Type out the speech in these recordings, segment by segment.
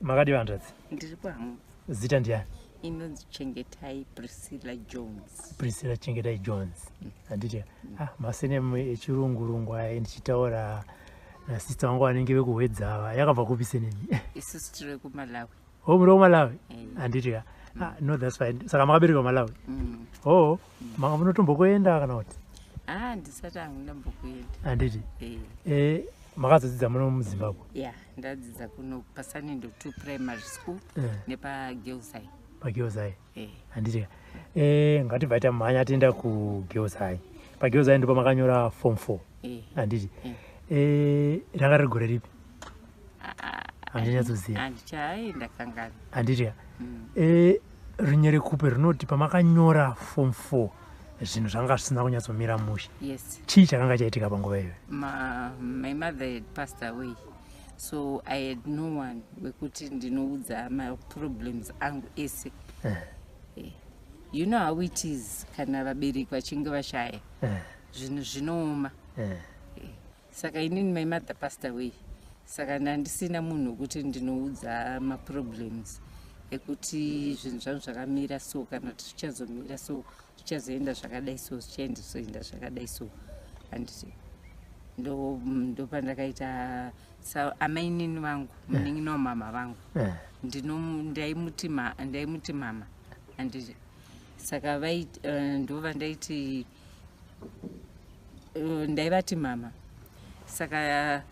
Makadii hanzvadzi? Ndiripo hangu. Zita ndiani? Inonzi Chengetai Priscilla Jones. Priscilla Chengetai Jones. Handiti ah, masurname echirungurungu aya ndichitaura nasista vangu vanenge vekuHwedza ava, yakabva kupi surname? Isusu tiri kuMalawi. Oh, muri kuMalawi? Eh. Handiti ka? Ah, no, that's fine. Saka makaberekwa Malawi? Mm. Oh, manga munotombokuenda kana kuti? Ah, ndisati hangu ndambokuenda. Handiti? Eh. Eh, makazodzidza muno muZimbabwe? Ya, ndadzidza kuno paSanindo 2 Primary School nepaGirls High. PaGirls High. Eh. Handiti ka? Eh, ngatibva tamhanya tienda kuGirls High. PaGirls High ndipo makanyora form 4. Eh. Handiti? Eh. Eh, ranga riri gore ripi? Ah, Handinyatsoziva. Handichaenda kangani. Handiti ka? Mm. Eh, runyerekupe runoti pamakanyora form 4 zvinhu zvanga zvisina kunyatsomira mushe. Yes. Chii chakanga chaitika panguva iyoyo? My mother had passed away. So I had no one wekuti ndinoudza maproblems angu ese. Eh. You know how it is kana vabereki vachinge vashaya. Zvinhu zvinooma. Saka inini my mother passed away. Saka ndandisina munhu wekuti ndinoudza maproblems ekuti zvinhu zvangu zvakamira so, kana kuti zvichazomira so, zvichazoenda zvakadai so, zvichaendozoenda zvakadai so. Handiti ndopandakaita amainini vangu, munin'ina wamama vangu. Ndaimuti mama, handiti? Saka ndova ndaiti ndaivati mama. Saka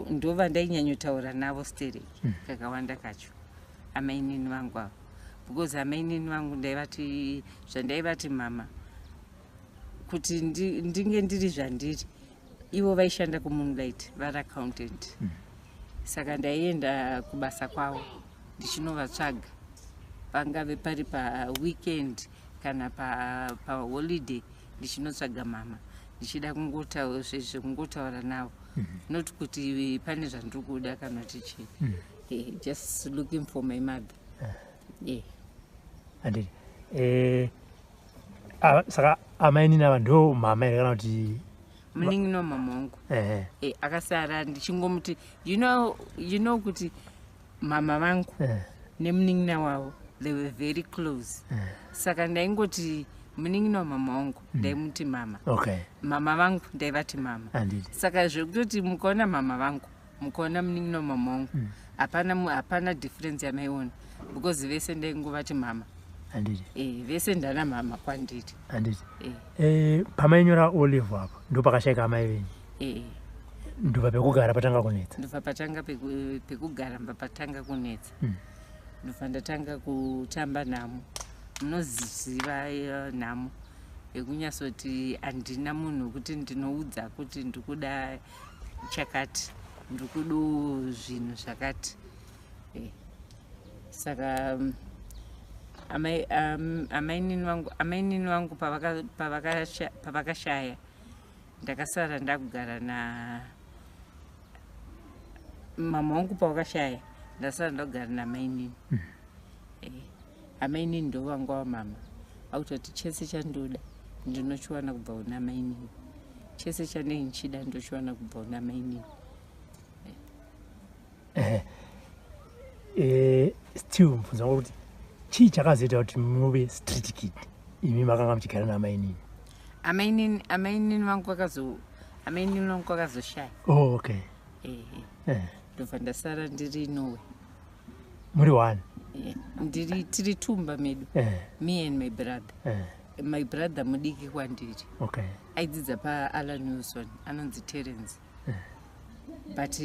ndova ndainyanyotaura navo stereki kakawanda kacho, amainini vangu ava, because amainini vangu ndaivati, zvandaivati mama, kuti ndinge ndiri zvandiri, ivo vaishanda kuMoonlight vari accountant. Saka ndaienda kubasa kwavo ndichinovatsvaga, pangave pari paweekend kana paholiday, ndichinotsvaga mama, ndichida kungotaura navo, not kuti pane zvandiri kuda kana kuti chii. Just looking for my mother, yeah. Handiti ah, saka amainini ava ndo mama here kana kuti? Munin'ina wamama wangu. Akasara ndichingomuti, you know kuti mama vangu nemunin'ina wavo, they were very close. Saka ndaingoti munin'ina wamama wangu ndaimuti mama. Mama vangu ndaivati mama. Saka zvekutoti mukaona mama vangu, mukaona munin'ina wamama wangu, hapana difference yamaiona, because vese ndaingovati mama. Vese ndana mama kwandiri. Handiti. Eh. Pamainyora O level apo ndo pakashaika amai venyu? Eh. Ndobva pekugara patanga kunetsa? Ndobva patanga pekugara mba patanga kunetsa. Ndobva ndatanga kutamba nhamo, munoziziva nhamo yekunyatsoti handina munhu wekuti ndinoudza kuti ndikuda chakati, ndikudawo zvinhu zvakati. Saka amainini vangu pavakashaya, ndakasara ndakugara na mama wangu. Pavakashaya, ndasara ndakugara namainini. Amainini ndo vanga wamama akutoti chese chandoda ndinochiwana kubva kuna mainini, chese chandenge ndichida ndochiwana kubva kuna mainini. Still mubvunzo wangu kuti chii chakazoita kuti muve street kid imi makanga muchigara namainini? Amainini vangu vakazoshaya. Oh, okay. Ndobva ndasara ndiri nowe. Muri one? Ndiri tiri tumba medu. Me and my brother. My brother mudiki kwandiri. Aidzidza paAllan Wilson, anonzi Terence. But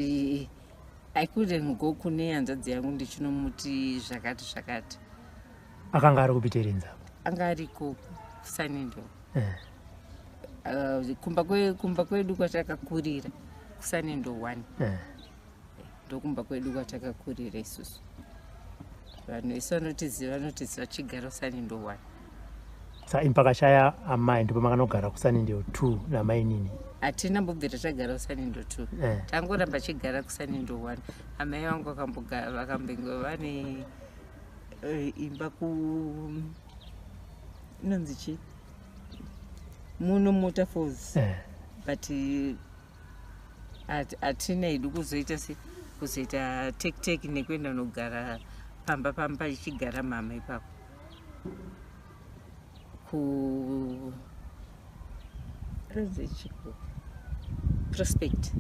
I couldn't go kune hanzvadzi yangu ndichinomuti zvakati zvakati. Akanga ari kupi Terence apa? Anga ariko kuSunningdale. Kumba kwedu kwatakakurira kuSunningdale 1. Ndokumba kwedu kwatakakurira isusu. Vanhu vese vanotiziva vanotiziva chigara kuSunningdale 1. Saka imi pakashaya amai ndipo makanogara kuSunningdale 2 namainini? Hatina mbobvira tagara kuSunningdale 2. Tangoramba chigara kuSunningdale 1. Amai vangu vakambenge vane imba ku inonzi chi muno Waterfalls. But hatina hedu kuzoita se Kuzoita tek tek nekuenda nogara pamba pamba ichigara mama ipapo ku ronzi chiko Prospect.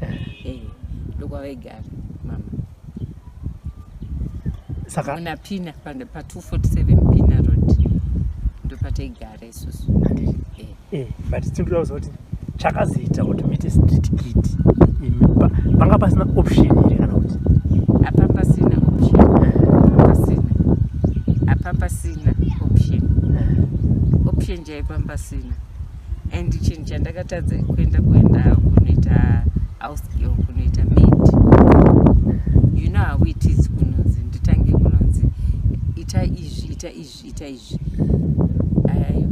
Ndokwavaigara mama. Saka muna Pina, pa 247 Pina Road, ndopataigara isusu. Handiti? But tinoda kuziva kuti chakazoita kuti muite street kid imi panga pasina option here kana kuti? Apa pasina option, pasina, apa pasina option. Option chaipa pasina. And chinhu chandakatadza kuenda kunoita house girl, kunoita maid, you know how it is, kunonzi nditange kunonzi ita izvi, ita izvi, ita izvi. Ayo,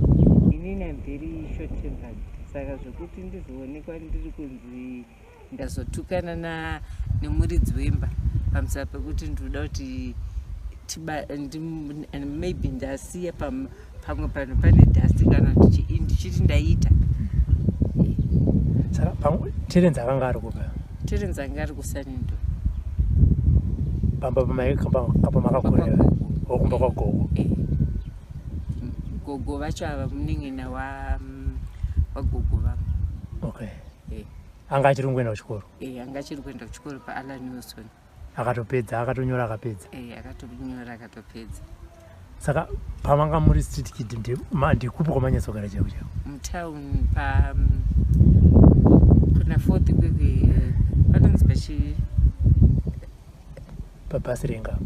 inini am very short tempered, saka zvokuti ndizoonekwa ndiri kunzi ndazotukana nemuridzi wemba pamusana pekuti ndinoda kuti maybe ndasiya pamwe pano pane dust kana ndichiti ndaita. Saka Terence akanga ari kupa? Terence anga ari kuSunningdale. Pamba pamakakurira, okumba kwagogo? Eh. Gogo vacho ava munin'ina wagogo vangu. Anga achiri kungoenda kuchikoro? Anga achiri kuenda kuchikoro paAllan Wilson. Akatopedza, akatonyora, akapedza? Akatonyora, akatopedza. Saka pamanga muri street kid, ndikupi kwamanyatsogara chaiko chaiko? Mutown, pa kuna Fourth Kwekwe, panonzi pachi Pabhasi renga?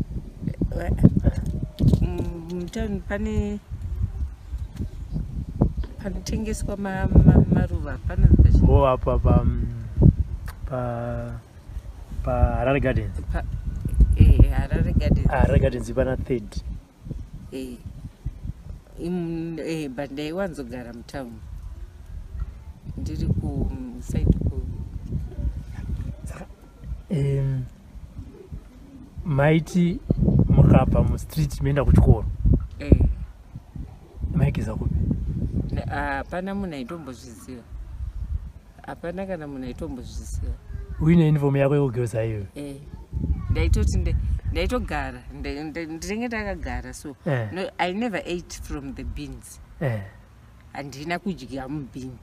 Mutown pane panotengeswa maruva, panonzi pachi O, apa pa paHarare Gardens? Harare Gardens. Harare Gardens pana Third. But ndaiwanzogara mutown, ndiri kuside ku Saka maiti mukabva mustreet moenda kuchikoro, maigeza kupi? Hapana munhu aitombozviziva, hapana kana munhu aitombozviziva. Uine uniform yako yekugeza iyoyo? Ndaitoti ndaitogara, ndinenge ndakagara so. No, I never ate from the bins. Handina kudya mubhini.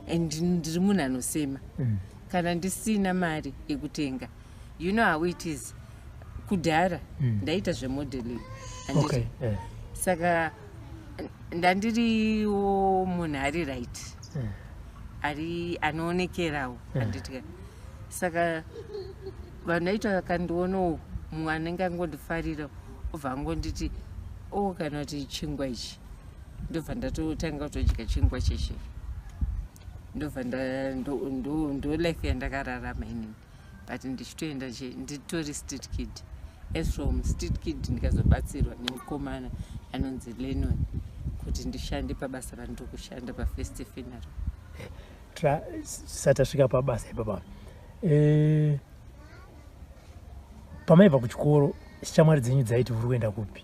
And ndiri munhu anosema. Kana ndisina mari yekutenga, you know how it is kudhara, ndaita zvemodeling, handiti? Saka ndandiriwo munhu ari right, ari anoonekerawo, handiti? Saka vanhu vaita vakandionawo, mumwe anenge angondifarira obva angonditi, o, kana kuti chingwa ichi, ndobva ndatotanga kutodya chingwa cheshe. Ndobva ndo life yandakararama inini, but ndichitoenda nditori street kid. As from street kid ndikazobatsirwa nemukomana anonzi Lenon kuti ndishande pabasa randiri kushanda paFirst Funeral. Tisati tasvika pabasa ipapa, pamaibva kuchikoro shamwari dzenyu dzaiti uri kuenda kupi?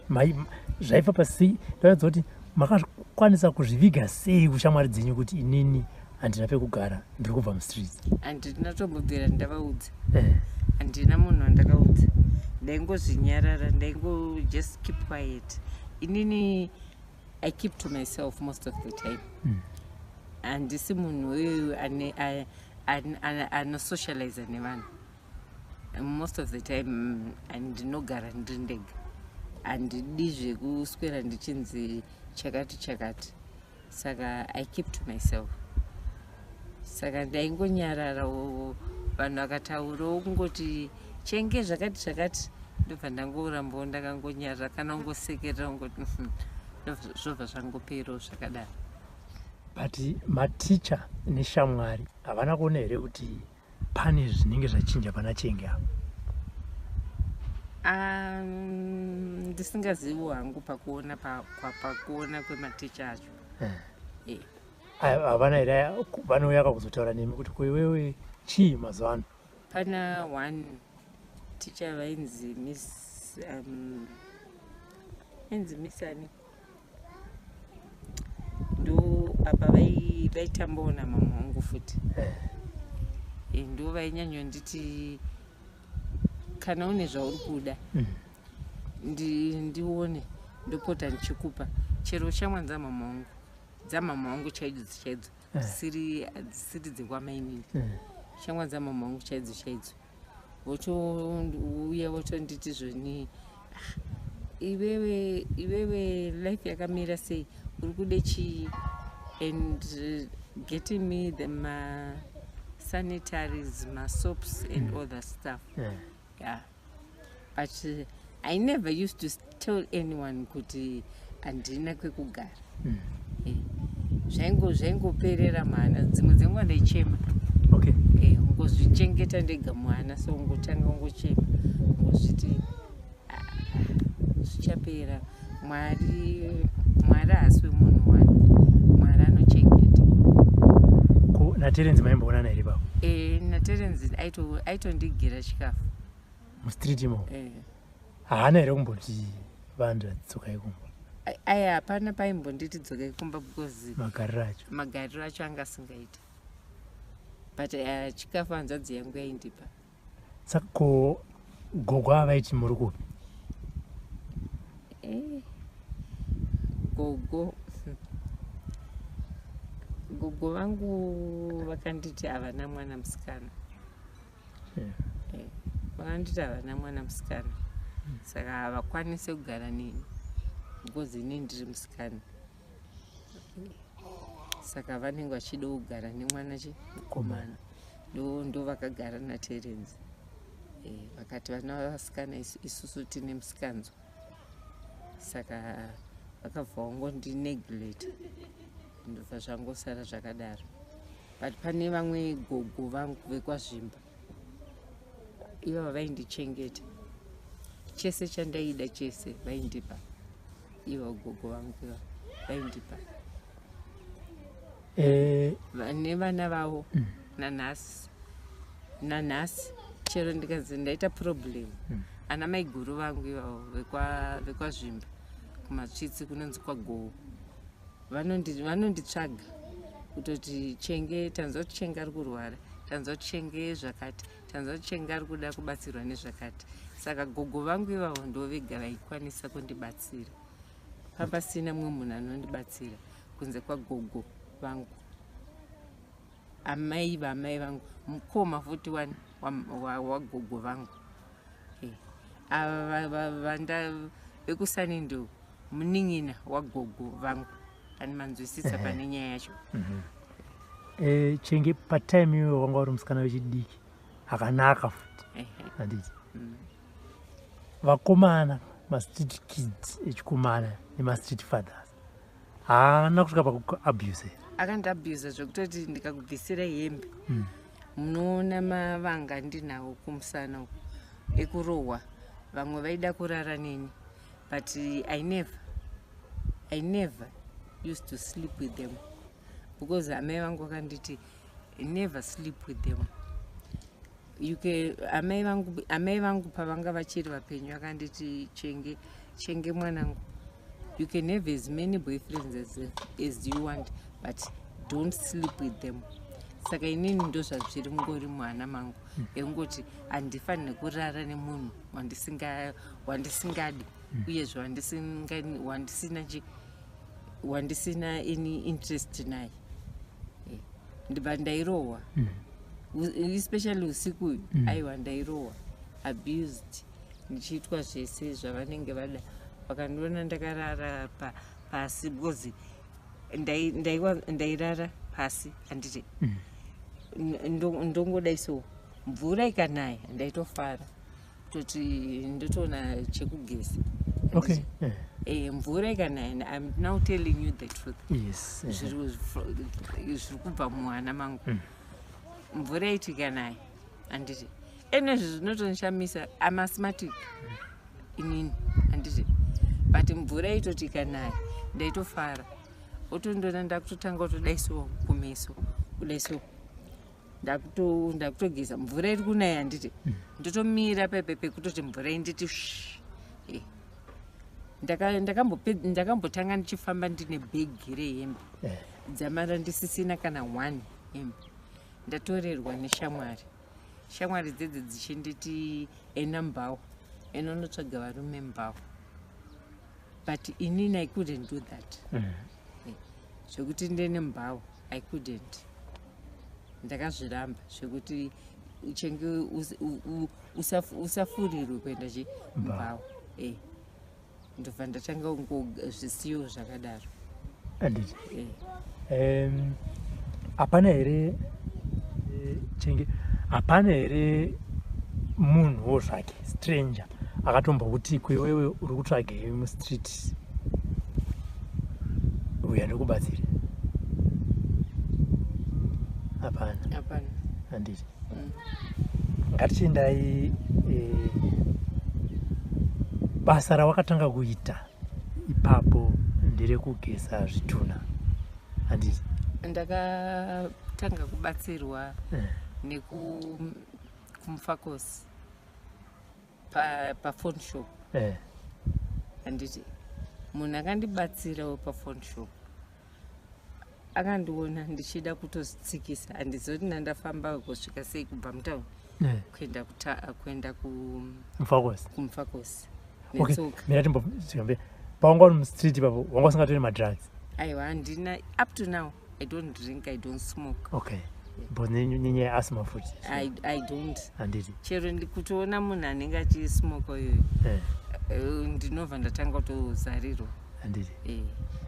Zvaifamba sei? Ndaratidza kuti makakwanisa kuzviviga sei kushamwari dzenyu kuti inini handina pekugara, ndiri kubva mustreet? Handina tombobvira ndavaudza. Handina munhu wandakaudza, ndaingozvinyarara, ndaingo just keep quiet. Inini I keep to myself most of the time. Handisi munhu uyoyo anosocializa nevanhu. Most of the time ndinogara ndiri ndega, handidi zvekuswera ndichinzi chakati chakati, saka I keep to myself. Saka ndaingonyararawo, vanhu vakataurawo kungoti chenge zvakati zvakati, ndobva ndangorambawo ndakangonyarara, kana kungosekerera, kungoti zvobva zvangoperawo zvakadaro. But maticha neshamwari havana kuona here kuti pane zvinenge zvachinja pana Chenge apa? Ndisingaziviwo hangu pakuona pakuona kwematicha acho. Havana here vanouya kakuzotaura nemi kuti kuiwewe chii mazuva ano? Pana one ticha vainzi Miss inzi Miss ani, ndo apa vaitambawo namama wangu futi. Ndo vainyanyonditi. Kana une zvauri kuda, ndione, ndopota ndichikupa. Chero shamwa dzamama wangu, dzamama wangu chaidzo chaidzo, dzisiri dzekwamainini, shamwa dzamama wangu chaidzo chaidzo, votouya votonditi zvoni, "Ah, iwewe, iwewe, life yakamira sei? Uri kude chii?" And getting me the masanitaries, masoaps and all that stuff. Yeah, but I never used to tell anyone kuti handina kwekugara. Zvaingoperera mhana. Dzimwe dzenguva ndaichema. Ngozvichengeta ndega mwana, so ngotanga ngochema, ngozviti, "Ah, zvichapera. Mwari, Mwari haasi wemunhu wani, Mwari anochengeta." Ko naTerenzi maimboonana here ipapo? NaTerenzi aitondigira chikafu. Mustreet imo? Eh. Haana here kumboti vanhu dzokai kumba? Aya, hapana paimbonditi dzokai kumba because magariro acho. Magariro acho anga asingaiti, but chikafu hanzvadzi yangu yaindipa. Saka ko gogo avaiti muri kupi? Gogo vangu vakanditi havana mwana musikana. Vakanditi havana mwana musikana, saka havakwanisi kugara neni because inini ndiri musikana. Saka vanenge vachida kugara nemwana chi mukomana. Ndo vakagara naTerenzi. Vakati vana vasikana isusu tine musikanzwa, saka vakabva vangondineglecta, ndobva zvangosara zvakadaro. But pane vamwe gogo vangu vekwaZvimba, ivava vaindichengeta. Chese chandaida chese vaindipa. Ivo gogo vangu ivava vaindipa. Nevana vavo. Nanhasi chero ndikanzi ndaita problem, ana maiguru vangu ivavo vekwaZvimba, kumatsvitsi kunonzi kwaGowo, vanonditsvaga kutoti, "Chenge, tanzwa kuti Chenge ari kurwara, tanzwa kuti Chenge zvakati, tanzwa kuti Chenge ari kuda kubatsirwa nezvakati." Saka gogo vangu ivavo ndo vega vaikwanisa kundibatsira. Papasina mumwe munhu anondibatsira kunze kwagogo vangu, amai vamai vangu, mukoma futi wani wagogo vangu. Ava vanda vekuSanindo, munin'ina wagogo vangu. Ani manzwisisa pane nyaya yacho? Chenge, patime iyoyo wanga uri musikana wechidiki akanaka futi, handiti? Mm. Vakomana, mastreet kids echikomana nemastreet fathers, haana kusvika pakuabuse here? Akandiabhusa zvekutoti ndikakubvisira hembe, munoona mavanga ndinawo kumusana uku ekurohwa. Vamwe vaida kurara neni, but I never used to sleep with them because amai vangu vakanditi, "Never sleep with them." You can, amai vangu pavanga vachiri vapenyu vakanditi, "Chenge, Chenge mwanangu, you can have as many boyfriends as you want, but don't sleep with them." Saka inini ndo zvazviri mungori mwana mangu ekungoti handifaniri kurara nemunhu wandisingadi, uyezve wandisina chi wandisina any interest naye. Ndibva ndairohwa, especially usiku uyu. Aiwa, ndairohwa, abused, ndichiitwa zvese zvavanenge vada. Vakandiona ndakarara pasi, because ndairara pasi, handiti? Ndongodai so, mvura ikanaya ndaitofara kutoti ndotoona chekugeza. Mvura ikanaya, I'm now telling you the truth, zviri kubva muhana mangu. Mvura iti ikanaya, handiti? Enezvi zvinotondishamisa, am asthmatic inini, handiti? But mvura itoti ikanaya ndaitofara, otondiona ndakutotanga kutodaiso kumeso, kudaiso, ndakutogeza. Mvura iri kunaya, handiti? Ndotomira pepe pekutoti mvura inditi sh. Ndakambotanga ndichifamba ndine bhegi rehembe, dzamara ndisisina kana one hembe, ndatorerwa neshamwari. Shamwari dzedze dzichinditi ena mbhawa, ena unotsvaga varume mbhawa, but inini I couldn't do that. Zvekuti ndene mbhawa, I couldn't. Ndakazviramba zvekuti uchenge usafurirwe kuenda chi mbhawa. Ndobva ndatanga zvisiyo zvakadaro. Anditi hapana here, Chenge, hapana here munhuwo zvake, stranger, akatombokuti kuiwewe uri kutsvagei mustreet, uya ndikubatsire? Hapana? Hapana. Handiti. Ngatichiendai, basa rawakatanga kuita ipapo nderekugeza zvitunha, handiti? Ndakatanga kubatsirwa nekuMufakose paphone shop. Handiti munhu akandibatsirawo paphone shop akandiona ndichida kutozitsikisa. Handizoti nandafamba kusvika sei kubva mutauni kuenda Mufakose. kuMufakose Okay. netsoka. Mira, timbosvika pawanga uri mustreet ipapo, wanga usingatori madrugs? Aiwa, handina. Up to now I don't drink, I don't smoke. Okay, but nenyaya yeasthma futi? I don't. Handiti. Chero kutoona munhu anenge achismoka iyoyo, ndinobva ndatanga kutozarirwa. Handiti. Eh.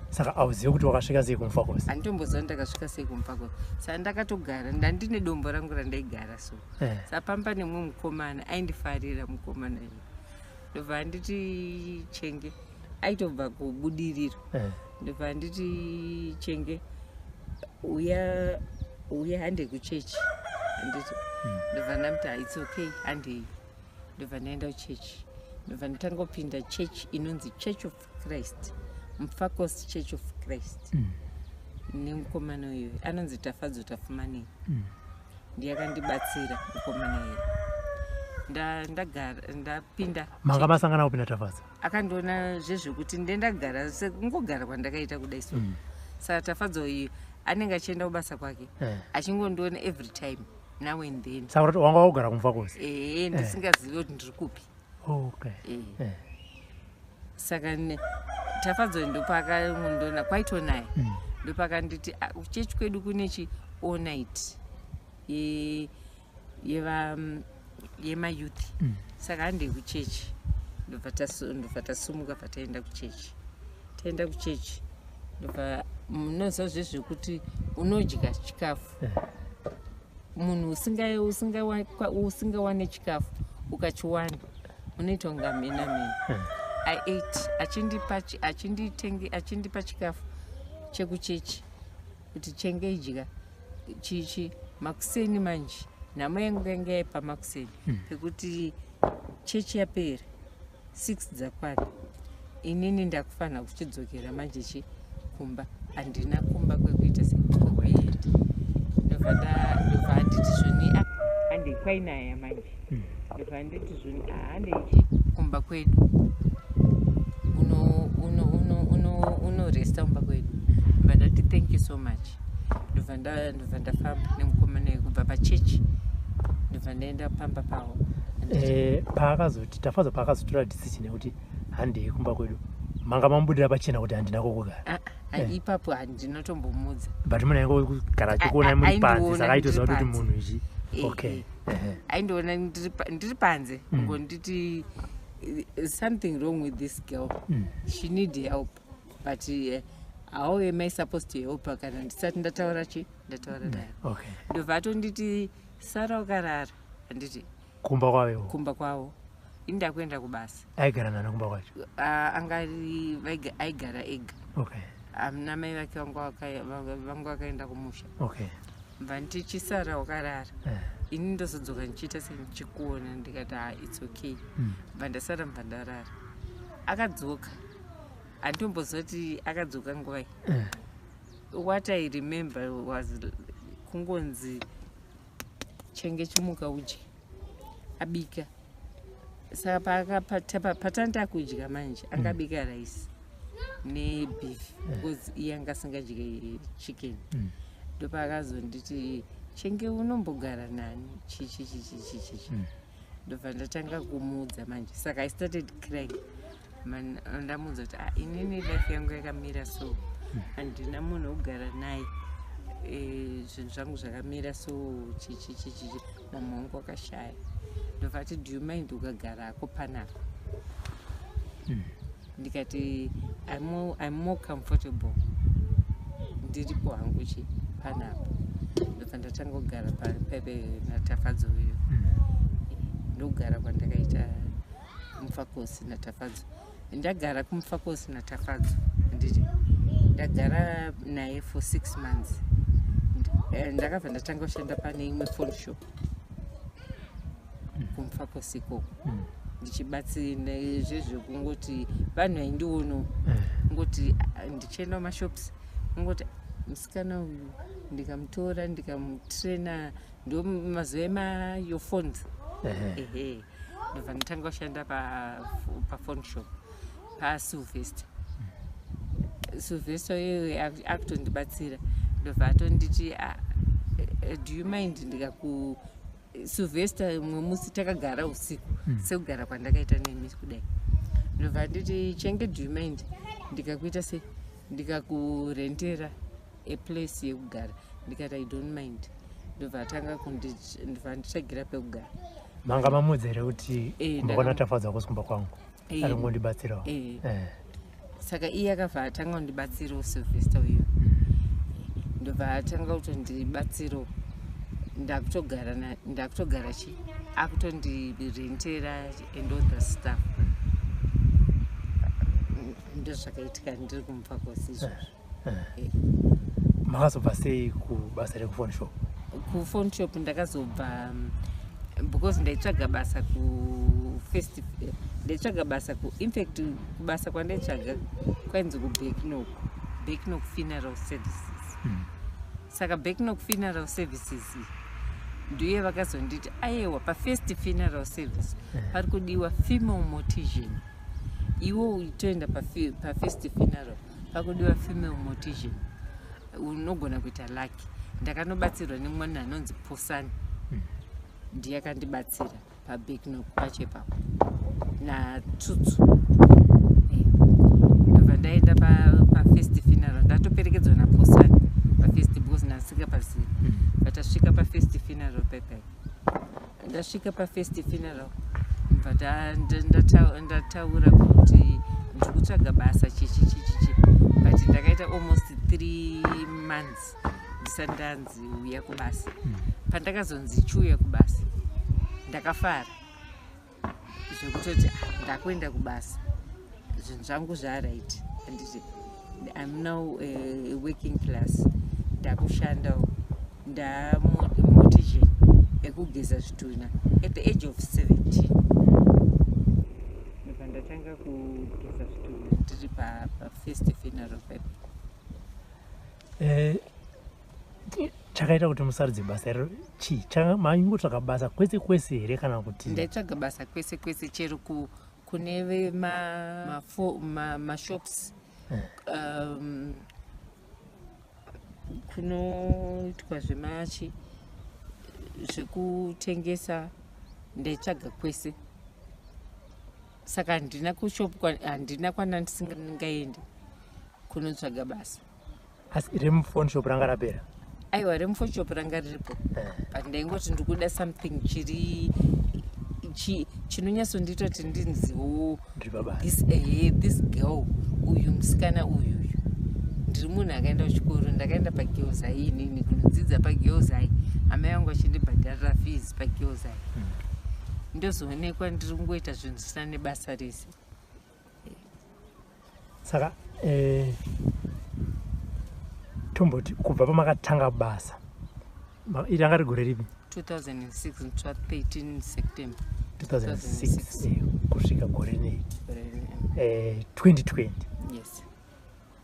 Saka auzivi kuti wakasvika sei kuMufakose? Handitomboziva ndakasvika sei kuMufakose. Saka ndakatogara, ndandine dombo rangu randaigara so. Saka pamba nemumwe mukomana aindifarira. Mukomana iyoyo ndobva anditi, "Chenge," aitobva kuBudiriro. Ndobva anditi, "Chenge, uya, uya, hande kuchechi." Handiti ndobva ndamuti, "Ah, it's okay, handei." Ndobva ndaenda kuchechi, ndobva ndatanga kupinda chechi inonzi Church of Christ, Mufakose Church of Christ, nemukomana uyoyo anonzi Tafadzo Tafumanei. Ndiye akandibatsira mukomana iyoyo. Ndagara ndapinda. Manga masangana kupinda Tafadza? Akandiona zvezvekuti ndendagara sekungogara kwandakaita kudai so. Saka Tafadzo uyu anenge achienda kubasa kwake, achingondiona every time, now and then. Saka kuti wanga wakugara kuMufakose? Ehe, ndisingazivi kuti ndiri kupi. Saka Tafadzo ndopaakandona kwaitonaya. Ndopakanditi, "Ah, kuchechi kwedu kune chi all night yemayouth, saka handei kuchechi." Ndobva tasumuka, bva taenda kuchechi. Taenda kuchechi, ndobva munoziva zvezvekuti unodya chikafu, munhu usingawane chikafu, ukachiwana unoita kunge mhena mhena. I ate, achindipa chikafu chekuchechi kuti, "Chenge, idya chichi." Makuseni manje, nhamo yangu yanga yaipa makuseni pekuti chechi yapera, 6 dzakwana, inini ndakufanira kuchidzokera manje chi kumba. Handina kumba kwekuita sekwekuenda. Ndobva anditi zvoni, "Ah, handei." Kwainaya manje. Ndobva anditi zvoni, "Ah, handei kumba kwedu, unoresta kumba kwedu." Ndobva ndati, "Thank you so much." Ndobva ndafamba nemukomana kubva pachechi, ndobva ndaenda pamba pavo. Paakazoti Tafadza, paakazotora decision yekuti handei kumba kwedu, manga mamubudira pachena kuti handina kokugara? Ah, ah, ipapo handinotombomudza. But munhu ainge kugara achikuonai muri panze, Aindiona saka aitoziva ndiri kuti panze. munhu ichi. Okay. Aindiona ndiri panze, ngonditi, "Something wrong with this girl. She need help, but how am I supposed to help her kana ndisati ndataura chi ndataura naye?" Ndobva atonditi, "Sara wakarara." Handiti. Kumba kwavewo? Kumba kwavo. Ini ndakuenda kubasa. Aigara nani kumba kwacho? Ah, angari aigara ega. Amuna mai vake, vanga vakaenda kumusha. Bva ndichisara wakarara, ini ndozodzoka ndichiita sendichikuona. Ndikati, "Ha, it's okay." Bva ndasara, bva ndarara. Akadzoka, handitomboziva kuti akadzoka nguvai. What I remember was kungonzi, "Chenge, chimuka udye, abika." Saka patanda kudya manje, angabika rice nebeef because iye anga asingadye chicken. Ndopaakazonditi Chenge unombogara nani, chichichichichichi. Ndobva ndatanga kumuudza manje. Saka I started crying. Ndamuudza kuti, "Ah, inini life yangu yakamira so, handina munhu wekugara naye. Zvinhu zvangu zvakamira so, chichichichichi, mama wangu akashaya." Ndobva ati, "Do you mind ukagarako panapa?" Ndikati, I'm more comfortable ndiripo hangu chi panapa." Ndobva ndatanga kugara paipe naTafadzo uyo. Ndokugara kwandakaita kuMufakosi naTafadzo. Ndagara kuMufakosi naTafadzo, handiti? Ndagara naye for 6 months. Ndakabva ndatanga kushanda pane imwe phone shop kuMufakosi ikoko, ndichibatsira zvezvekungoti vanhu vaindiono ngoti, ah, ndichienda mumashops, ngoti musikana uyu ndikamutora, ndikamutraina. Ndo mazuva emayo phones. Ehe, ndobva ndatanga kushanda paphone shop paSylvester. Sylvester iyoyo akutondibatsira. Ndobva atonditi, "Ah, do you mind ndikaku..." Sylvester, mumwe musi takagara usiku, sekugara kwandakaita nemi kudai. Ndobva nditi, "Chenge, do you mind ndikakuita sei, ndikakurentera a place yekugara?" Ndikati, "I don't mind." Ndobva atanga ndobva nditsvagira pekugara. Manga mamudza here kuti kumba kwanaTafadzwa kusi kumba kwangu, ari kungondibatsirawo? Eh. Saka iye akabva atanga kundibatsirawo, Sylvester uyo. Ndobva atanga kutondibatsirawo, ndakutogara ndakutogara chi akutondirentera and all the stuff. Ndozvakaitika ndiri kuMufakosi izvozvo. Makazobva sei kubasa rekuphone shop? Kuphone shop ndakazobva because ndaitsvaga basa kufirst, ndaitsvaga basa ku, infact kubasa kwandaitsvaga kwainzi kuBacknock, Backnock Funeral Services. Saka Backnock Funeral Services iyi ndiye vakazonditi, "Aiwa, pafirst funeral service pari kudiwa female mortician. Iwo uitoenda pafirst funeral, pakudiwa female mortician, unogona kuita lucky." Ndakanobatsirwa nemwana anonzi Posani. Ndiye akandibatsira paBacknock pacho ipapo naTsutsu. Ndobva ndaenda pafirst funeral, ndatoperekedzwa naPosani pafirst because ndasingapazivi. But tasvika pafirst funeral paipai, ndasvika pafirst funeral, bva ndataura kuti ndiri kutsvaga basa, chichi chichichi. But ndakaita almost 3 months ndisati ndanzi uya kubasa. Pandakazonzi chiuya kubasa, ndakafara zvekutoti, "Ah, ndakuenda kubasa, zvinhu zvangu zvaright." Handiti I'm now a working class, ndakushandawo, ndamortician ekugeza zvitunha at the age of 17. Ndobva ndatanga kugeza zvitunha ndiri pafirst funeral pepe. Chakaita kuti musarudze basa iro chii? Maingotsvaga basa kwese kwese here kana kuti? Ndaitsvaga basa kwese kwese, chero kune vemashops, kunoitwa zvemachi zvekutengesa. Ndaitsvaga kwese. Saka handina kushop, handina kwana ndisingaendi kunotsvaga basa. Asi remuphone shop ranga rapera? Aiwa, remuphone shop ranga riripo, but ndaingoti ndikuda something chiri chinonyatsondiita kuti ndinziwo ndiri pabasa. This girl uyu, musikana uyuyu. Ndiri munhu akaenda kuchikoro, ndakaenda paGirls High inini, kunodzidza paGirls High, amai vangu vachindibhadharira fees paGirls High. Ndozoonekwa ndiri kungoita zvinhu zvisina nebasa rese. Saka tomboti kubva pamakatanga basa, ranga rigore ripi? 2006, 13 September. 2006, kusvika gore nei? 2020. Yes.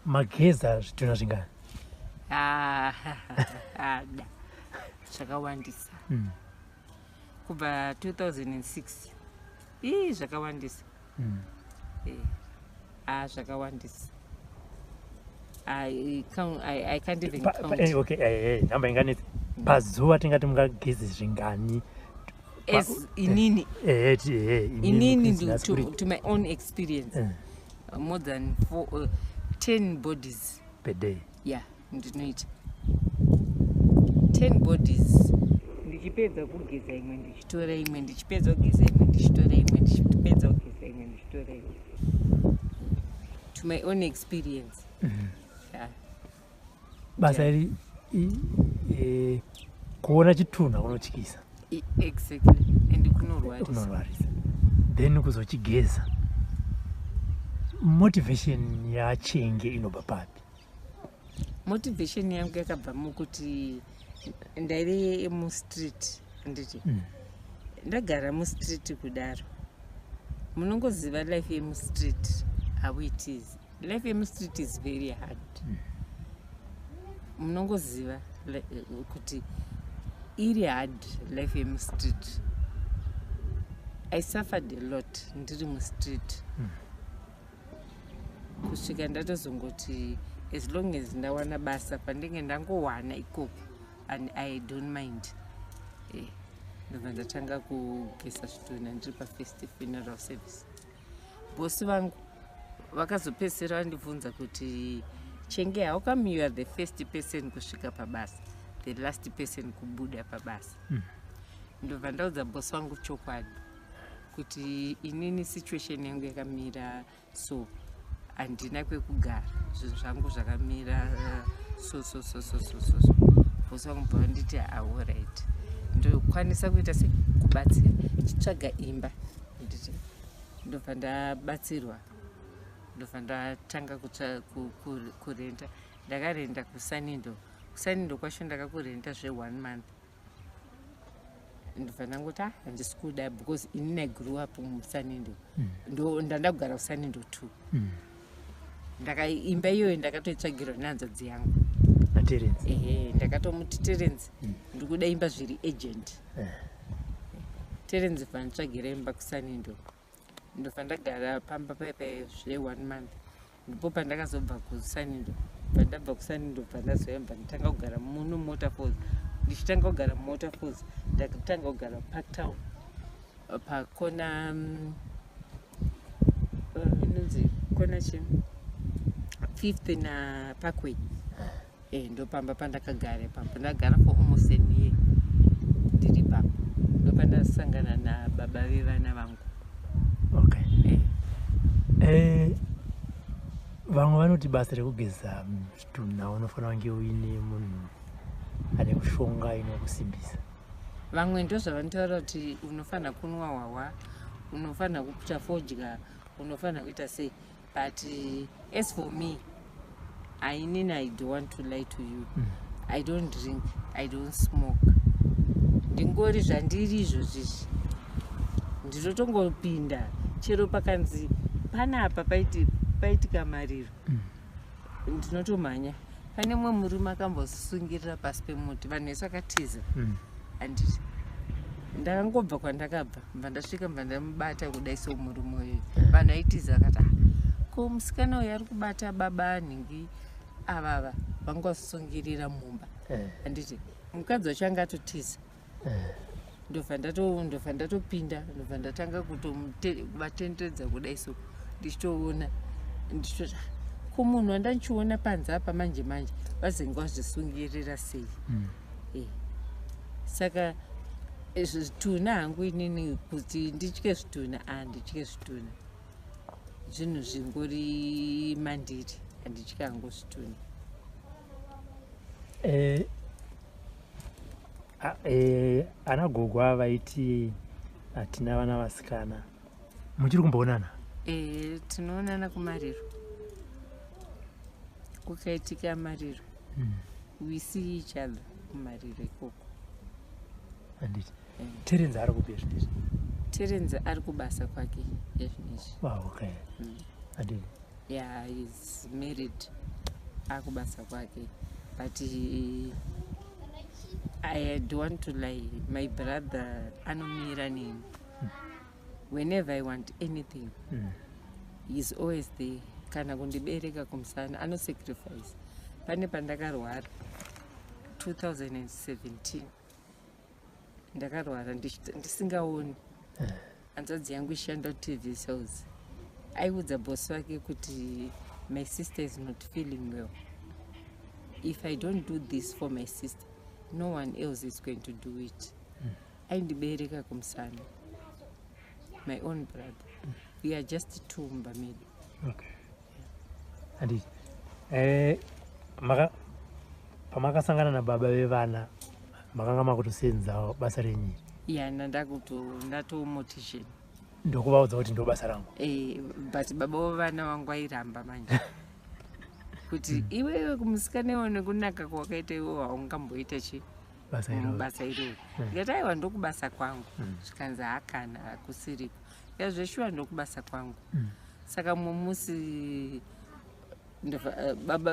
Mageza zvitunha zvingani? Ah, ada zvakawandisa. Kubva 2006, ii, zvakawandisa. Ah, zvakawandisa. I can't even count. Okay, nhamba inganetsi. Pazuva tingati mungageze zvingani? As inini? Ehe, inini, to my own experience, more than four, 10 bodies per day? Yeah, ndinoita 10 bodies. Ndichipedza kugeza imwe, ndichitora imwe, ndichipedza kugeza imwe, ndichitora imwe, ndichipedza kugeza imwe, ndichitora imwe. To my own experience. Yeah. Basa iri, kuona chitunha kunotyisa. Exactly, and kunorwarisa. Kunorwarisa, then kuzochigeza. Motivation yachenge inobva papi? Motivation yangu yakabva mukuti ndaive mustreet, handiti? Ndagara mustreet kudaro, munongoziva life yemustreet, how it is. Life yemustreet is very hard. Munongoziva kuti iri hard life yemustreet. I suffered a lot ndiri mustreet, kusvika ndatozongoti as long as ndawana basa pandinge ndangowana ikoko and I don't mind. Ndobva ndatanga kugeza zvitunha ndiri paFirst Funeral Service. Bosi vangu vakazopedzisira vandibvunza kuti, "Chenge, how come you are the first person kusvika pabasa, the last person kubuda pabasa?" Ndobva ndaudza bosi vangu chokwadi kuti inini situation yangu yakamira so, handina kwekugara, zvinhu zvangu zvakamira so so so so so so so. Bosi vangu bva vanditi, "Alright, ndokwanisa kuita se kubatsira, chitsvaga imba." Nditi ndobva ndabatsirwa, ndobva ndatanga kurenda. Ndakarenda kuSunninghill. KuSunninghill kwacho ndakakurenda zve1 month, ndobva ndangoti, "Ah, handisi kuda," because inini I grew up muSunninghill. Ndo ndanda kugara kuSunninghill 2. Ndaka imba iyoyo ndakatoitsvagirwa nehanzvadzi yangu. NaTerence? Ehe, ndakatomuti, "Terence, ndikuda imba zviri urgent." Terence vanditsvagira imba kuSunninghill. Ndobva ndagara pamba paipai zve1 month. Ndipo pandakazobva kuSunninghill. Pandabva kuSunninghill, pandazoyamba nditanga kugara muno Waterfalls. Ndichitanga kugara muWaterfalls, ndakatanga kugara Parktown, pakona inonzi kona chi Fifth naParkway. Ndopamba pandakagara ipapo. Ndagara for almost an year ndiri ipapo. Ndopandasangana nababa vevana vangu. Okay. Vamwe vanoti basa rekugeza zvitunha unofanira kunge uine munhu ane mushonga inokusimbisa. Vamwe ndozvavanotaura kuti unofanira kunwa hwahwa, unofanira kuputa fodya, unofanira kuita sei, but as for me, ainini, I don't want to lie to you. I don't drink, I don't smoke. Ndingori zvandiri izvozvizvi. Ndinotongopinda chero pakanzi panapa paitika mariro, ndinotomhanya. Pane mumwe murume akambosungirira pasi pemuti, vanhu vese vakatiza. Handiti ndakangobva kwandakabva, mbva ndasvika, mbva ndamubata kudai somurume uyoyo. Vanhu vaitiza, akati, "Ah, ko musikana uyu ari kubata baba nhingi avava vangosungirira mumba?" Handiti mukadzi wacho anga atotiza. Ndobva ndatopinda, ndobva ndatanga kutovatenderedza kudai so, ndichitoona, ndichitoti, "Ah, ko munhu wandanchiona panze apa manje manje vazenge vazvisungirira sei?" Saka zvitunha hangu inini, kuti nditye zvitunha, handitye zvitunha. Zvinhu zvingori mandiri, handitye hangu zvitunha. Ana gogo ava vaiti hatina vana vasikana, muchiri kumboonana? Tinoonana kumariro. Kukaitika mariro, we see each other kumariro ikoko. Handiti Terence ari kupi zvinezvi? Terence ari kubasa kwake ezvinezvi. Ah, okay. Handiti Yeah, is married, akubasa kwake, but I don't want to lie, my brother anomira neni whenever I want anything. He's always there. Kana kundibereka kumusana, anosacrifice. Pane pandakarwara. 2017 ndakarwara ndisingaoni. Hanzvadzi yangu ishanda kuTV Sales aiudza bosi wake kuti, "My sister is not feeling well. If I don't do this for my sister, no one else is going to do it." Aindibereka kumusana, my own brother. We are just two mumba medu. Okay, handiti pamakasangana nababa vevana makanga makutosenzawo basa renyu? Ya, nandakuto ndatomortician. Ndokuvaudza kuti ndo basa rangu? But baba vevana vangu airamba manje kuti, "Iwewe kumusikana iwe, nekunaka kwakaita iwe, haungamboita chi basa iroro." Basa iroro. Ndikati, "Aiwa, ndokubasa kwangu." Zvikanzi, "Hakana, hakusiriko." Zveshuwa ndokubasa kwangu. Saka mumwe musi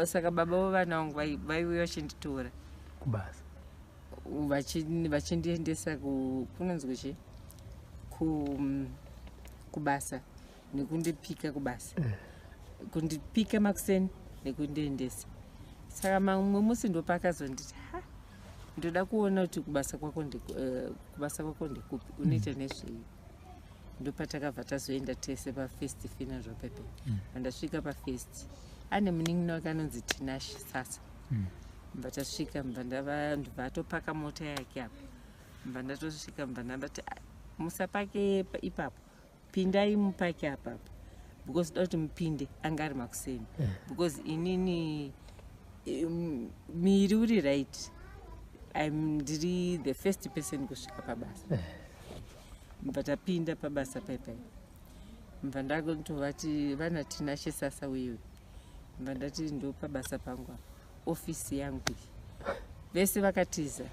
saka baba vevana vangu vaiuya vachinditora kubasa. Vachindiendesa kunonzi kuchi kubasa nekundipika kubasa, kundipika makuseni nekundiendesa. Saka mamwe musi ndopakazonditi, "Ha, ndoda kuona kuti kubasa kwako ndekupi, unoita nezvei." Ndopatakabva tazoenda tese pafirst funeral pepe. Pandasvika pafirst, ane munin'ina wake anonzi Tinash Sasa. Mbva tasvika, mbva ndobva atopaka mota yake apo. Mbva ndatosvika, mbva ndabati, "Ah, musapake ipapo, pindai mupake apapo, because da kuti mupinde." Anga ari makuseni. Because inini miri uri right, ndiri the first person kusvika pabasa. Mbva tapinda pabasa paipai, mbva ndakutovati vana Tinashe Sasa uyewe. Mbva ndati, "Ndo pabasa pangu apa, ofisi yangu iyi." Vese vakatiza.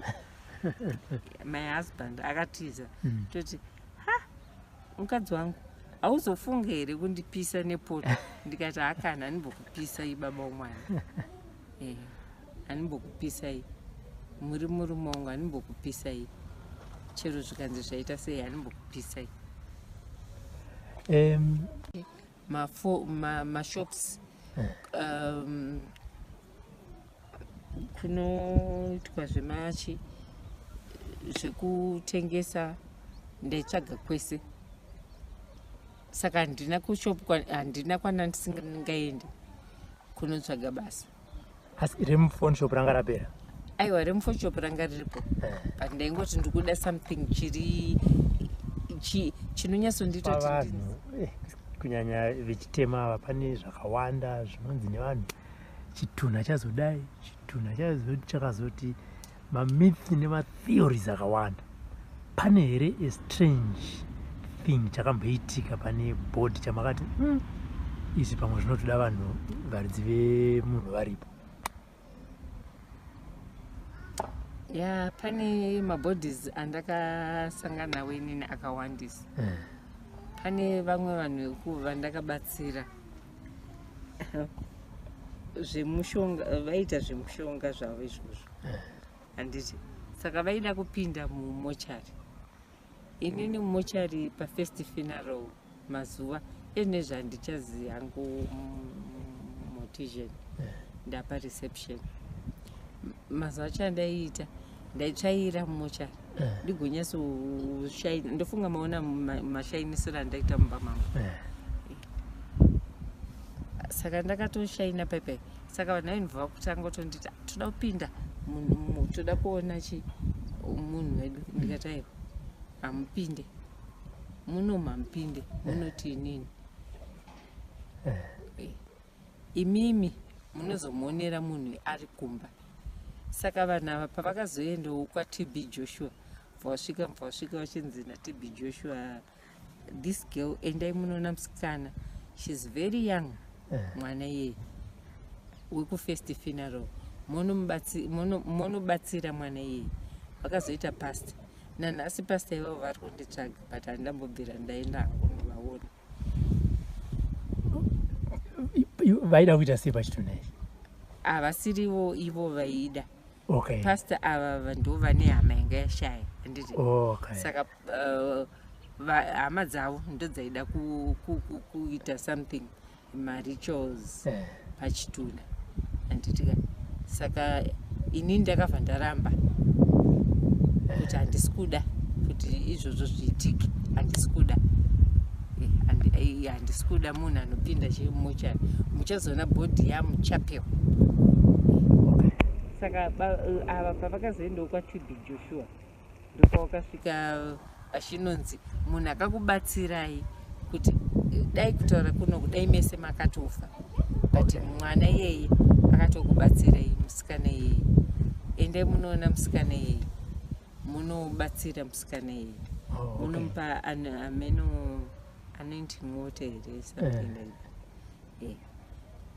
My husband akatiza. Toti, "Ha, mukadzi wangu, hauzofunge here kundipisa nepoto?" Ndikati, "Hakana, handimbokupisai, baba womwana. Handimbokupisai, muri murume wangu, handimbokupisai. Chero zvikanzi zvaita sei, handimbokupisai." Mashops kunoitwa zvemachi zvekutengesa, ndaitsvaga kwese. Saka handina kushop, handina kwana ndisingaendi kunotsvaga basa. Asi remuphone shop ranga rapera? Aiwa, remuphone shop ranga riripo, but ndaingoti ndikuda something chiri chinonyatsondiita kuti Pavanhu kunyanya vechitema ava, pane zvakawanda zvinonzi nevanhu, chitunha chazodai, chitunha chakazoti, mamyth nematheories akawanda. Pane here a strange thing chakamboitika pane body chamakati, izvi pamwe zvinotoda vanhu varidzi vemunhu varipo"? Ya, pane mabodies andakasangana nawo inini akawandisa. Pane vamwe vanhu vandakabatsira zvemushonga, vaita zvemushonga zvavo izvozvo, handiti? Saka vaida kupinda mumochari. Inini mumochari pafirst funeral mazuva ezvinezvi handichazi hangu mortician, ndapa reception. Mazuva acho andaiita, ndaitsvaira mumochari, ndigonyatsoshine. Ndofunga maona mashainisiro andaita mumba mangu. Saka ndakatoshaina paipai. Saka vanhu vainobva kutanga kutonditi, "Ah, toda kupinda toda kuona chi munhu wedu." Ndikati, "Aiwa, hamupinde munomu, hamupinde munoti inini. Imimi munozomuonera munhu ari kumba." Saka vanhu ava pavakazoendawo kwaTB Joshua, bva vasvika vachinzi naTB Joshua, "This girl, endai munoona musikana, she's very young." Mwana iyeye wekufirst funeral, monobatsira mwana iyeye. Vakazoita pasta. Nanhasi pasta ivavo vari kunditsvaga, but handambobvira ndaenda hangu kunovaona. Vaida kuita sei pachitunha ichi? Havasirivo ivo vaida. Pasta ava ndo vane hama yanga yashaya, handiti? Saka hama dzavo ndo dzaida kuita something, marituals, pachituna, handitika? Saka Inini ndakabva ndaramba kuti handisi kuda kuti izvozvo zviitike, handisi kuda. Handisi kuda munhu anopinda chemumochari, muchazoona body yamuchapel. Saka ava pavakazoendawo kwaTB Joshua, ndopawakasvika achinonzi munhu akakubatsirai kuti dai kutaura kuno kudai mese makatofa, but mwana iyeye akatokubatsirai, musikana iyeye, endai munoona musikana iyeye, munobatsira musikana iyeye. Munomupa ameno anointing water here, something like that.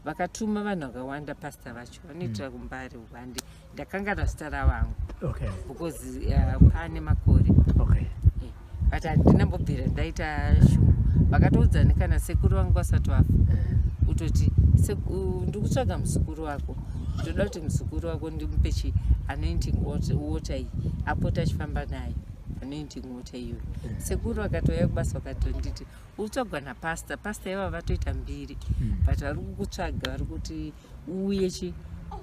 Vakatuma vanhu vakawanda, pasta vacho vanoitira kuMbare hwandi, ndakangana zita ravangu because pane makore. But handinambobvira ndaita shungu. Vakatoudzani kana sekuru vangu vasati vafa, kutoti, "Ndikutsvaga muzukuru wako, ndoda kuti muzukuru wako ndimupe chi anointing water iyi, apote achifamba nayo anointing water iyoyo." Sekuru vakatouya kubasa, vakatonditi, "Utsvagwa napasta." Pasta ivava vatoita mbiri, but vari kukutsvaga, vari kuti uuye chi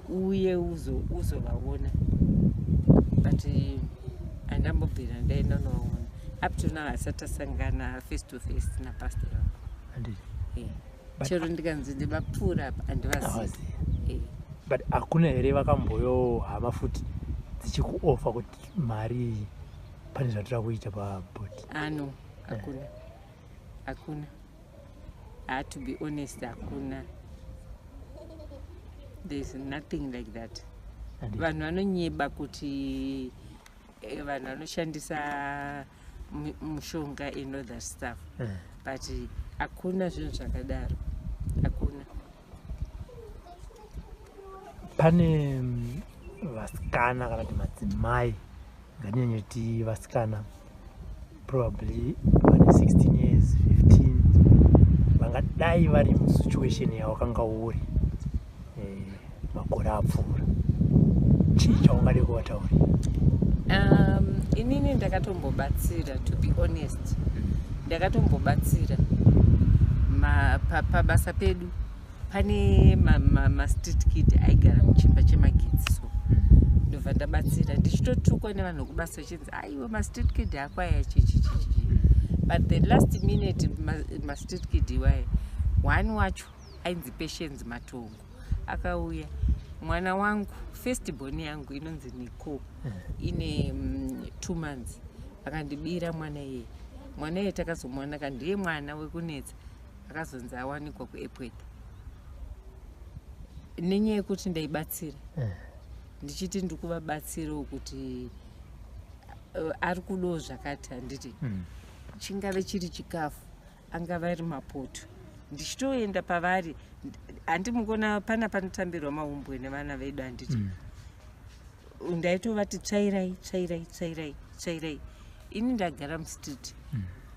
uye uzovaona, but handambobvira ndaenda unovaona. Up to now hasati tasangana face to face napasta ivavo. Handiti. Chero ndikanzi ndivapfuura apa, handivazivi. Havazivi. But hakuna here vakamboyo hama futi dzichikuofa kuti mari iyi pane zvatira kuita pabody? Ano, hakuna, hakuna. Ah, to be honest, hakuna. There's nothing like that. Vanhu vanonyeba kuti vanhu vanoshandisa mushonga and all that stuff, but hakuna zvinhu zvakadaro, hakuna. Pane vasikana kana kuti madzimai, ngatinyanyoti vasikana, probably vane 16 years, 15, vangadai vari musituation yawakanga uri makore apfuura, chii chaungade kuvataurira? Inini ndakatombobatsira, to be honest, ndakatombobatsira pabasa pedu pane mastreet kid aigara muchimba chemagetsi, so ndobva ndabatsira, ndichitotukwa nevanhu vekubasa vachinzi, "Aiwa, mastreet kid ako aya, chichichichi." But the last minute mastreet kid iwaya, one wacho ainzi Patience Matongo, akauya, mwana wangu, first born yangu inonzi Nico, ine 2 months, akandibira mwana iyeye. Mwana iyeye takazomuwana ka, ndiye mwana wekunetsa, akazonzi awanikwa kuEpworth nenyaya yekuti ndaibatsira, ndichiti ndikuvabatsirawo kuti ari kudawo zvakati, handiti? Chingave chiri chikafu, angava ari mapoto, ndichitoenda pavari. Handi mukuona pana panotambirwa mahumbwe nevana vedu, handiti? Ndaitovati, "Tsvairai, tsvairai, tsvairai, tsvairai." Ini ndagara mustreet,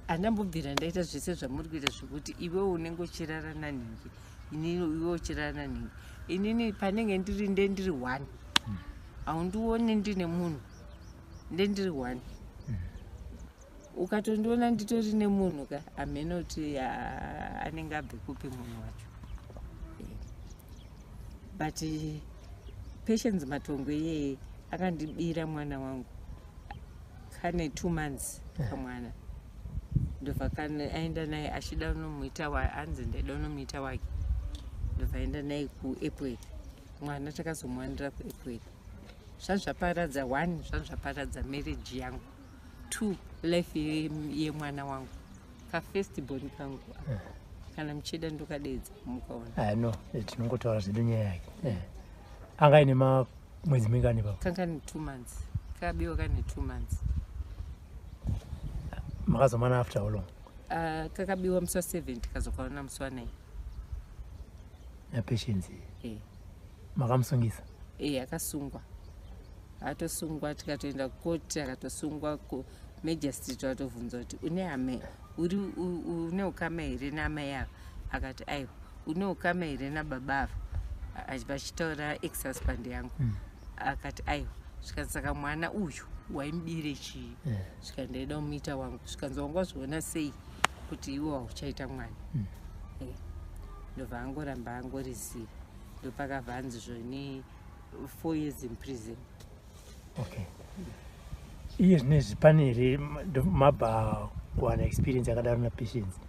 handambobvira ndaita zvese zvamuri kuita, zvekuti iwewo unenge uchirara nanhingi, inini iwe uchirara nanhingi. Inini panenge ndiri ndendiri one, haundioni ndine munhu, ndendiri one. Ukatondiona nditori nemunhu ka, hamene kuti anenge abve kupi munhu wacho. But Patience Matongo iyeye akandibira mwana wangu kane 2 months kamwana, ndobva kane aenda naye achida unomuita, hanzi ndaida unomuita wake, ndobva aenda naye kuEpworth. Mwana takazomuwanira kuEpworth. Zvanzvaparadza one, zvanzvaparadza marriage yangu, two, life yemwana wangu, kafirst born kangu. Kana muchida ndokadedza mukaona. Ah, no, tinongotaura zvedu nyaya yake. Anga aine mwedzi mingani papo? Kanga ne 2 months, kabiwa kane 2 months. Makazomana after how long? Kakabiwa musi wa7, tikazokaona musi wa9. NaPatience? Eh. Makamusungisa? E, akasungwa, atosungwa, tikatoenda kukoti, akatosungwa kumagistrate. Vatovhunza kuti, "Une hama, uri une ukama here namai ava?" Akati, "Aiwa." "Une ukama here nababa ava?" Vachitaura ex husband yangu. Akati, "Aiwa." Zvikanzi, "Saka mwana uyu waimubire chii?" Svika, "Ndaida kumuita wangu." Zvikanzi, "Wanga wazviona sei kuti iwe hauchaita mwana?" Ndobva angoramba angoriziva. Ndopakabva anzi zvoni 4 years in prison. Okay, iye zvinezvi pane here mabva kuwana experience yakadaro naPatience,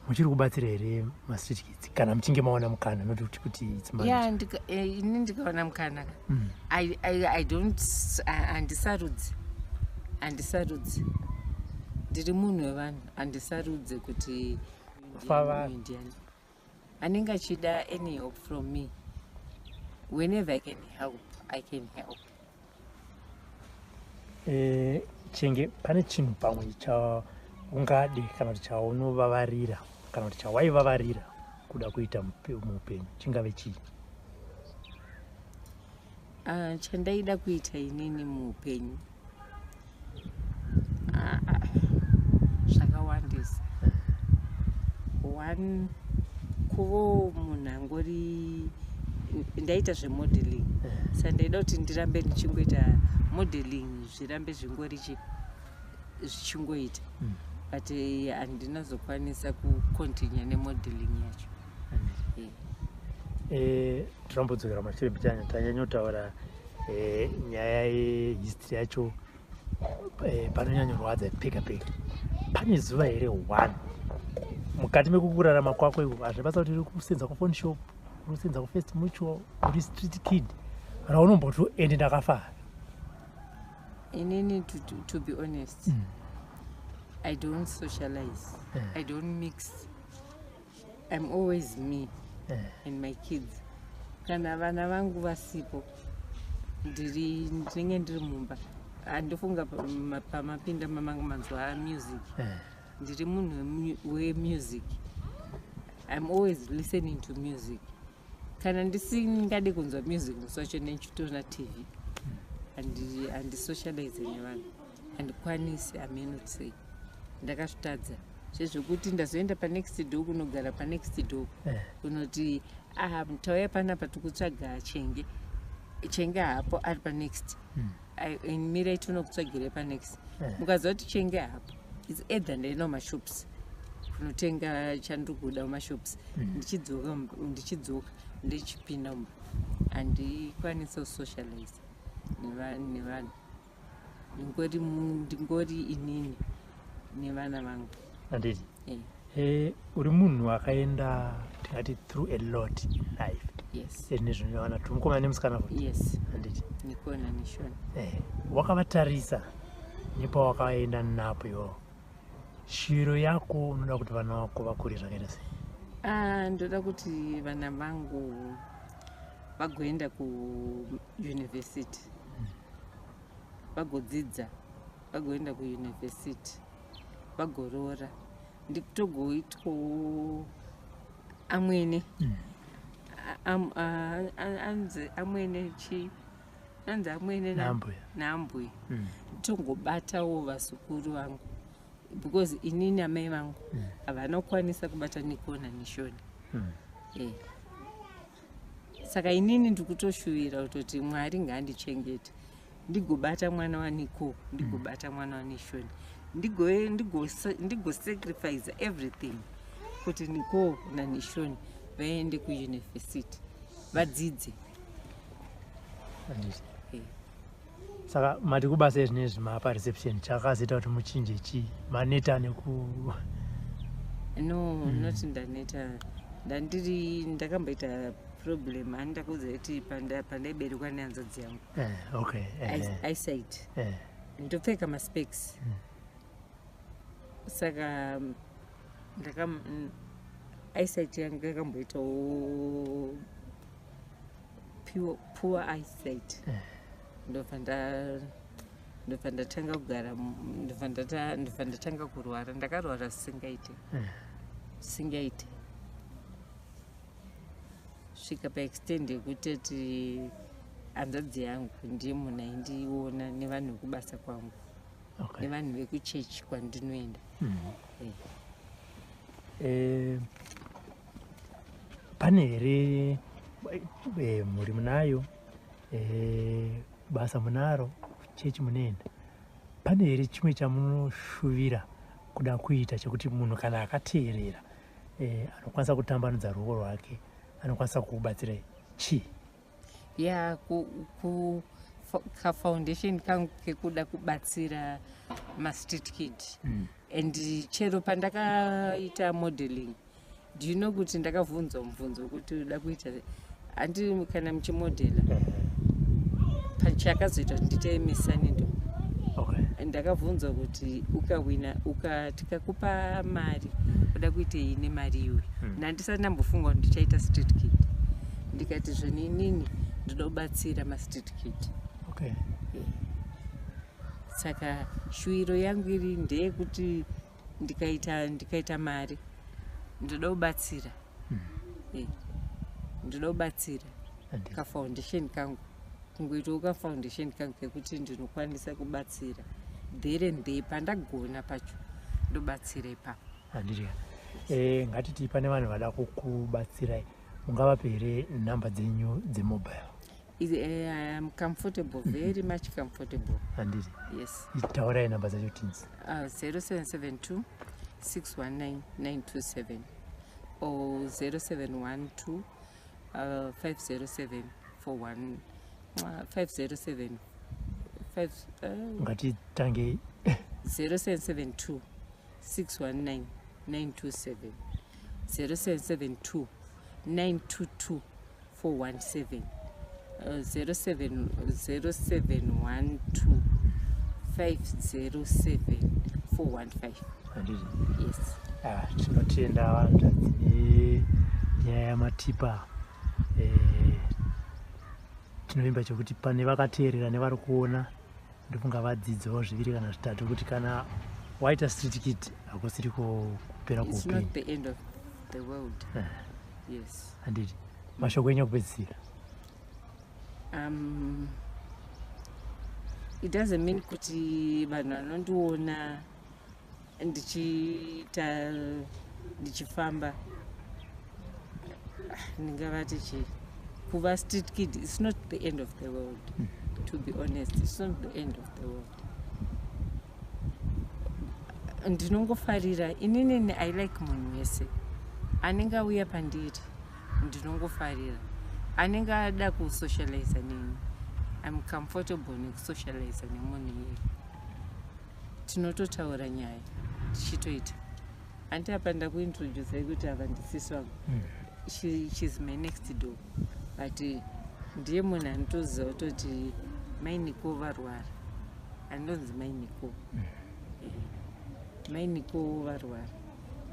muchiri kubatsira here mastreet kids kana muchinge mawana mukana, not kuti it's Ya. managed? Ini ndikawana mukana ka, I don't, handisarudzi, handisarudzi. Ndiri munhu wevanhu, handisarudze kuti Fava. uyu ndiani. Anenge achida any help from me, whenever I can help, I can help. Chenge pane chinhu pamwe chaungade kana kuti chaunovavarira kana kuti chawaivavarira kuda kuita muupenyu, chingave chii? Chandaida kuita inini muupenyu, zvakawandisa. One, kuvo munhu angori, ndaita zvemodeling, saka ndaida kuti ndirambe ndichingoita modeling, zvirambe zvingori zvichingoita. But handinazokwanisa kucontinue nemodeling yacho. Tirambodzokera mashure pichanya, tanyanyotaura nyaya yehistory yacho. Panonyanyorwadza pega pega, pane zuva here one mukati mekukurarama kwako iko, hazvina basa kuti uri kusenza kuphone shop, uri kusenza kuFirst Mutual, uri street kid, raunomboti ende ndakafara? Inini, to be honest, I don't socialize. I don't mix. I'm always me and my kids. Kana vana vangu vasipo, ndiri ndinenge ndiri mumba. Handifunga pamapinda mamangu manzwa music. Ndiri munhu wemusic. I'm always listening to music. Kana ndisingadi kunzwa music musi wacho, ndichitoona TV. Handisocialize nevanhu, handikwanisi. Amenoti ndakazvitadza zvezvekuti ndazoenda panext door, kunogara panext door, kunoti, "Ah, tauya panapa, tikutsvaga Chenge." Chenge hapo, ari panext. Mirai tinokutsvagirai panext. Mukaziva kuti Chenge hapo, it's either ndaenda mumashops kunotenga chandiri kuda mumashops, ndichidzoka ndichipinda mumba. Handikwanisi kusocialize nevanhu. Ndingori inini nevana vangu. Handiti? Eh. Uri munhu akaenda, tingati, through a lot in life. Yes. Nezvinowana tumukomana nemusikana futi. Yes. Handiti? Nikona neshona. Wakavatarisa nepawakaenda napo iwo, shiro yako, unoda kuti vana vako vakure zvakaita sei? Ah, ndoda kuti vana vangu vagoenda kuyunivhesiti, vagodzidza, vagoenda kuyunivhesiti, vagoroora, nditogoitwawo amwene. Anzi amwene chi, anzi amwene Naambuya. Naambuya. Tongobatawo vazukuru vangu, because inini amai vangu havana kukwanisa kubata Nikona neshoni. Saka inini ndikutoshuvira kutoti Mwari ngaandichengete, ndigobata mwana waNiko, ndigobata mwana waNeshoni, ndigosacrifice everything kuti Niko naNeshoni vaende kuyunivhesiti vadzidze. Handiti? Eh. Saka mati kubasa izvinezvi mapa reception, chakazoita kuti muchinje chii? Maneta neku No, not ndaneta. Ndandiri ndakamboita problem, handakuudza kuti pandaiberekwa nehanzvadzi yangu. Okay. Eyesight. Ndopfeka maspecs, saka eyesight yangu yakamboitawo poor eyesight. Ndobva ndatanga kugara ndobva ndatanga kurwara. Ndakarwara zvisingaite, zvisingaite, svika paextent yekutoti hanzvadzi yangu ndiye munhu aindiona nevanhu vekubasa kwangu, nevanhu vekuchechi kwandinoenda. Pane here mhuri munayo, basa munaro, chechi munoenda, pane here chimwe chamunoshuvira kuda kuita chekuti munhu kana akateerera anokwanisa kutambanudza ruoko rwake, anokwanisa kukubatsirai, chii? Ya, ku kafoundation kangu kekuda kubatsira mastreet kid. And chero pandakaita modeling, do you know kuti ndakabvunzwa mubvunzo wekuti uda kuita handi kana muchimodela? Chakazoita kuti ndiite Miss Sunningdale, ndakabvunzwa kuti ukawina, tikakupa mari, uda kuitei nemari iwe? Nandisati ndambofunga kuti ndichaita street kid. Ndikati zvoni inini ndoda kubatsira mastreet kid. Saka shuwiro yangu iri ndeyekuti ndikaita mari, ndoda kubatsira. Ndoda kubatsira kafoundation kangu, kungoitawo kafoundation kangu kekuti ndinokwanisa kubatsira there and there, pandagona pacho ndobatsira ipapo. Handiti. Ngatiti pane vanhu vada kukubatsirai, mungavape here nhamba dzenyu dzemobile? I am comfortable, very much comfortable. Handiti. Yes. Taurai nhamba dzacho tinzi. 0772 619 927 or 0712 507 41 507 5 Ngatitangei. 0772 619 927, 0772 922 417, 07 0712 507 415. Handiti. Yes. Ah, tinotenda vanhu nenyaya yamatipa. Tinovimba chekuti pane vakateerera nevari kuona, ndofunga vadzidzawo zviviri kana zvitatu kuti kana waita street kid hakusiri kupera It's kweupenyu. not the end of the world. Yes. Handiti. Mashoko enyu ekupedzisira? It doesn't mean kuti vanhu vanondiona ndichiita, ndichifamba, ndingavati chii, kuva street kid, it's not the end of the world. To be honest, it's not the end of the world. Ndinongofarira inini, I like munhu wese anenge auya pandiri. Ndinongofarira anenge ada kusocializa neni. I'm comfortable nekusocializa nemunhu iyeye, tinototaura nyaya tichitoita. Handi apa ndakuintroducai kuti ava ndisisi vangu. She's my next door, but ndiye munhu anotoziva kutoti Mainiko varwara. Andonzi Mainiko. Mainiko varwara,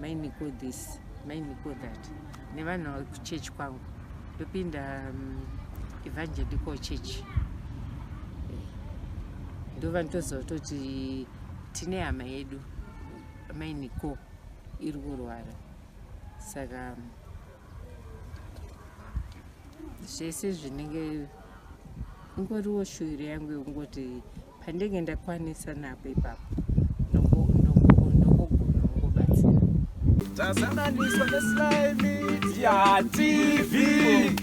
Mainiko this, Mainiko that. Nevanhu vekuchechi kwangu, ndopinda Evangelical Church. Ndovanotoziva kutoti tine hama yedu Mainiko iri kurwara. Saka zvese zvinenge ingoriwo shuwiro yangu yekungoti pandenge ndakwanisa napo ipapo, ndongogona kungobatsira. Tasanganiswa neSly Media TV.